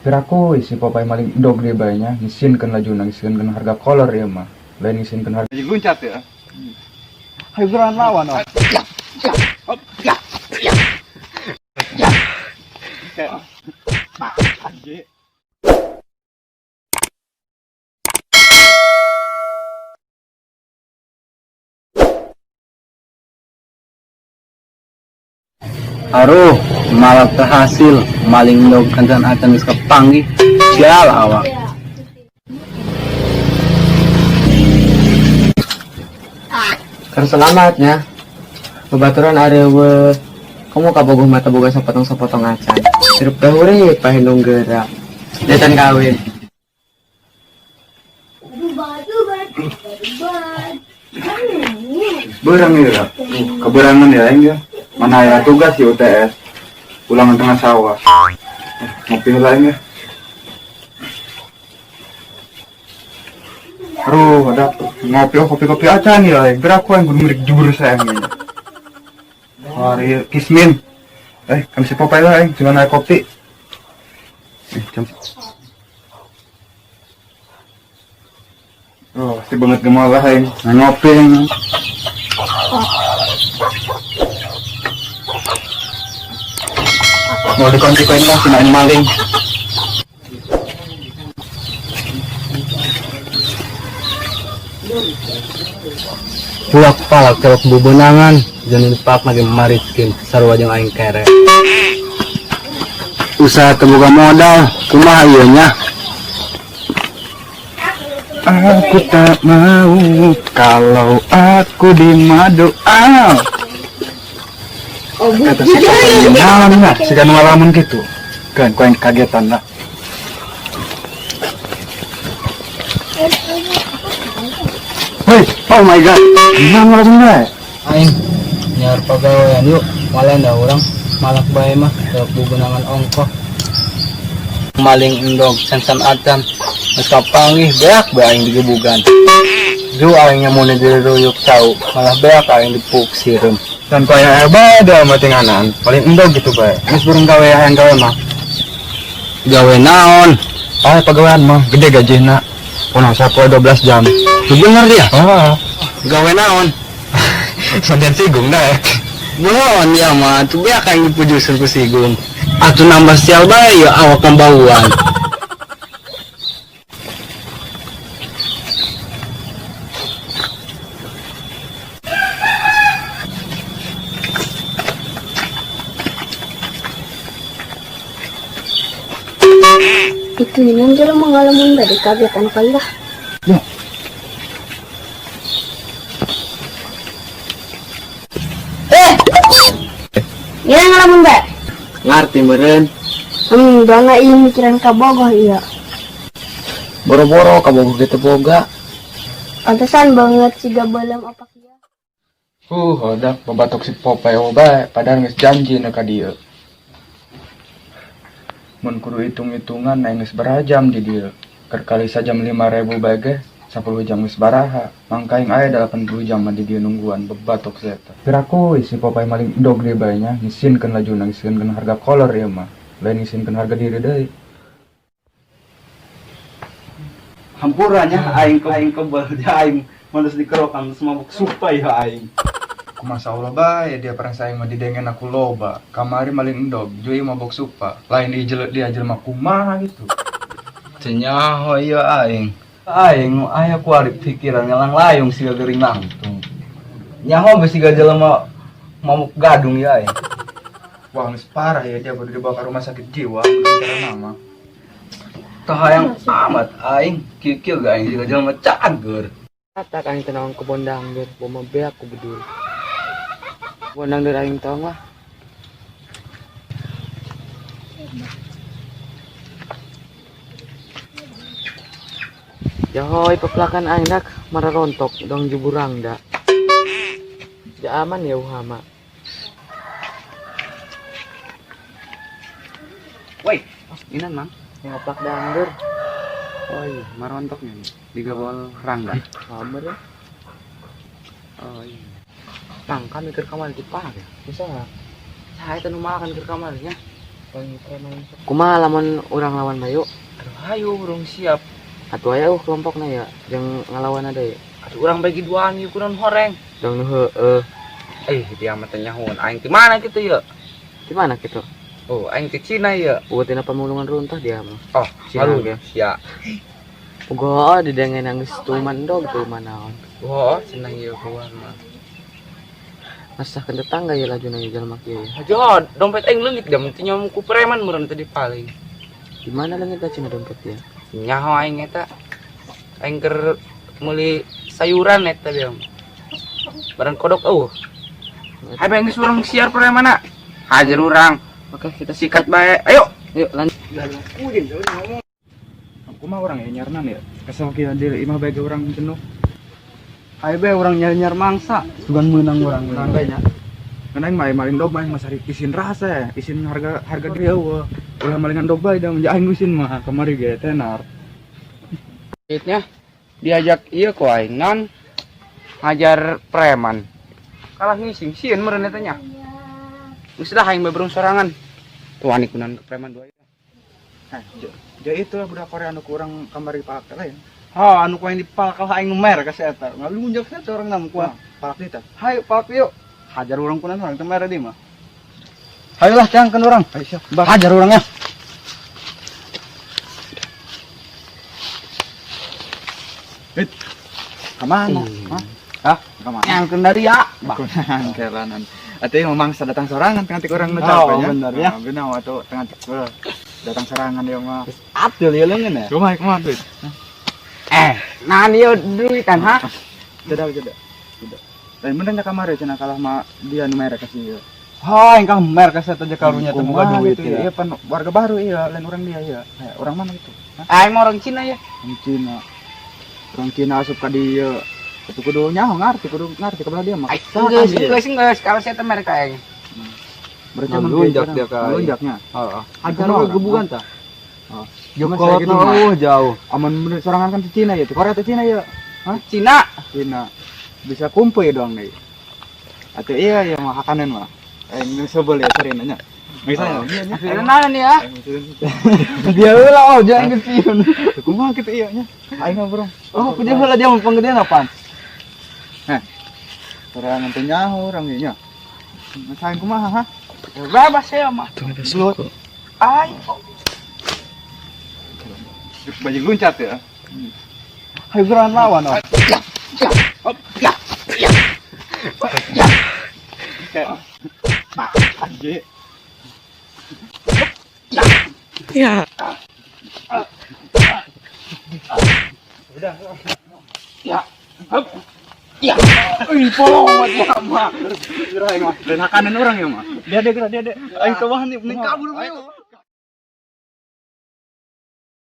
Piraku si Popeye maling endog deh bae nya ngisinkeun lajuna, ngisinkeun harga kolor ieu mah. Lain ngisinkeun harga. Luncat ya. Hayu geran lawan oh. Aruh, malah terhasil maling dog kencan acan geus kepanggih. Sial awak. Terselamatnya. Babaturan areuweuh. Kamu kabogoh mata boga sapotong-sapotong acan. Hirup teh hurip pahendong geura. Detan kawin. Beurang ieu lah. Keberangan ya aing ya. Mana aya tugas di UTS. Ulangan tengah sawah. Ngopi heula aing ya. Aduh, ada ngopi oh kopi-kopi acan ya aing. Beraku aing kudu mirik jurus aing ini. Hari Kismin. Kami si Popeye lah aing, cuma naik kopi. Jam. Oh, si banget gemalah aing. Nah, ngopi aing. Mau dikunci koin lah, kena maling. Pulak palak celok bubenangan, jeung dipak lagi maritkeun sarua jeung aing kere. Usaha teu boga modal, kumaha ieu nya? Aku tak mau kalau aku di madu. Ah. Kata si Popeye malam lah, siga nu ngalamun gitu. Kan ku aing kagetan lah. Hei, oh my god. Gimana langsung bae? Aing nyaur pagawean yuk, malah da urang malak bae mah celok bubenangan ongkoh. Maling endog sansan acan geus kapanggih beak bae aing digebugan. Ju aing nyamun diruyuk cau, malah beak aing dipuk sireum. Dan ku aya bae da mah tinganan, paling endog gitu bae. Geus burung gawe hayang gawe mah. Gawe naon? Ah, pagawean mah gede gajihna. Punah sapoe 12 jam. Itu bener dia? Oh. Gawe naon? Sandian sigung dah. Mohon ya mah, tuh beak aing dipujuskeun ku sigung. Atuh nambah sial bae ya awak pembauan. Itu ini jelema ngalamun bade kagetan kali lah. Ya. Gila ngalamun bae. Ngarti meureun. Bangga ieu mikiran kabogoh ieu. Boro-boro kabogoh ge teu boga. Pantesan banget siga beuleum opak ieu. Udah babatok si Popeye oh bae, padahal geus janji na ka dieu. Mun kudu hitung-hitungan aing geus berajam di dieu. Keur kali sajam 5.000 bae ge 10 jam geus baraha. Mangka aing aya 80 jam mah di dieu nungguan bebatok si eta. Piraku si Popeye maling endog deui bae nya, ngisinkeun lajuna, ngisinkeun harga kolor ieu mah. Lain ngisinkeun harga diri deui. Hampuranya aing ke aing kebal dia aing malas dikerokan terus mabuk supaya aing. Kumaha Allah bae dia perang saing mah didengen aku loba. Kamari maling endog, jui mabok supa. Lain di jelek dia jelema kumaha gitu. Teu nyaho ieu aing. Aing nu aya ku arif pikiran ngalang layung siga geuring nangtung. Nyaho geus siga jelema mabuk gadung ieu aing. Wah, geus parah ya dia baru dibawa ke rumah sakit jiwa, cara nama. Tah hayang amat aing kieu-kieu ge aing siga jelema cager. Kata aing teu naon kebon dangdut, boma beak ku bedul. Kebon dangdut aing tong lah. Jahoy pepelakan aing dak mararontok dong juburang dak. Ja aman ya uhama. Woi, inan mang. Ngoplak dangdut. Oh iya, marontoknya nih. Di gabol rangga. Kamer ya. Oh iya. Tang kami keur kamar di park ya. Bisa. Saya teu nu makan keur kamarnya. Kumaha lamun urang lawan bayu? Aduh, hayu urang siap. Atuh aya kelompokna ya jeung ngalawan ada ya. Aduh, urang bagi duaan yuk kunaon horeng. Dong nu heueuh. Eh, dia mah teh nyahoan aing ti mana kitu ya? Di mana kitu? Oh, aing ti Cina ya. Eueuh tina pamulungan runtah dia mah. Oh, Cina malu ge. sia. Uga didengen nangis tuman dog tuman naon. Oh, cenah ieu keluar mah. Ngasahkeun tetangga ya lajuna ieu jelema kieu ya. Aja, dompet aing leungit dia mah teu nyamu ku preman meureun tadi paling. Di mana leungit cenah dompet dia? Nyaho aing eta. Aing keur meuli sayuran eta dia mah. Barang kodok eueuh. Hayu bae geus urang siar premana. Hajar urang. Oke, kita sikat bae. Ayo. Yuk lanjut. Kumaha urang ya nyarnan ya? Kesel kieu di imah bae ge urang jenuh. Ayo be urang nyar-nyar mangsa, sugan meunang urang Urang bae nya. Kan aing mah maling dog mah aing mah sari isin rasa ya, isin harga harga diri eueuh. Ulah malingan dog bae da mun aing isin mah kamari ge tenar. Duitnya diajak iya ku aing non ngajar preman. Kalah ngising sieun meureun eta nya. Geus lah aing bae sorangan. Tuh ani kunaon ke preman dua. Nah, ja itu lah budak Korea anu kurang kamari palak teh lain. Ha, anu ku aing dipalak kalah aing nu mer ka si eta. Ngalunjak sia orang nam kuah. Palak di teh. Hayu palak yuk. Hajar urang kunaon urang teh mere di mah. Hayolah cangkeun urang. Ayo siap. Hajar urangnya. Hit. Kemana? Hah? Hah? Kemana? Nyangkeun dari ya. Kunaon kelanan. Atuh ieu mangsa datang sorangan tengah tik urang nu Oh, capek nya. bener ya. Ah, bener atuh tengah tik urang datang sorangan ieu mah. Atul ieu leungeun ya. Kumaha kumaha duit? Eh, nahan ieu duitan ha? Jeda jeda. Jeda. Lain bener nya kamari cenah kalah mah dia nu mere kasih ieu. Ha, aing kah mer ka si eta je karunya teh boga Kumaha duit gitu ya. ya. Iya pan warga baru iya, lain orang dia iya. Eh, orang mana itu? Hah? Aing mah orang Cina ya. Orang Cina. Orang Cina asup ka dieu. Itu kudu nyaho ngarti, kudu ngarti ka belah dia mah. Aing Saha geus kan dia? geus geus kalau saya teh mere ka aing. Berarti emang Ngalunjak dia dia ka aing. Ngalunjaknya. Heeh. Hajar Kumaha we orang? gebugan tah. Oh. Jeung Cuma saya kolot gitu mah. eueuh jauh. Amun bener sorangan kan di Cina ya, di Korea atau Cina ya? Hah? Cina. Cina. Bisa kumpul ya doang nih. Atau iya ya mah hakanan mah. Eh, ini sebel ya sering nanya. Misalnya, iya nya. Kenalan ya. Dia heula oh jangan geus sieun. Kumaha kitu iya nya. Aing mah bro. Oh, ku dia heula dia mah panggedean apaan? Heh. Sorangan teh nyaho urang ieu nya. Saing kumaha ha? Bebas saya mah. Gelut. Aing Baju luncat ya. Hayu geran lawan oh. Anjir. Ya. Ih, polong mah dia mah. Gerah mah. Dan hakanan orang ya mah. Dia dia gerah dia dia. Aing teh wah nih kabur we.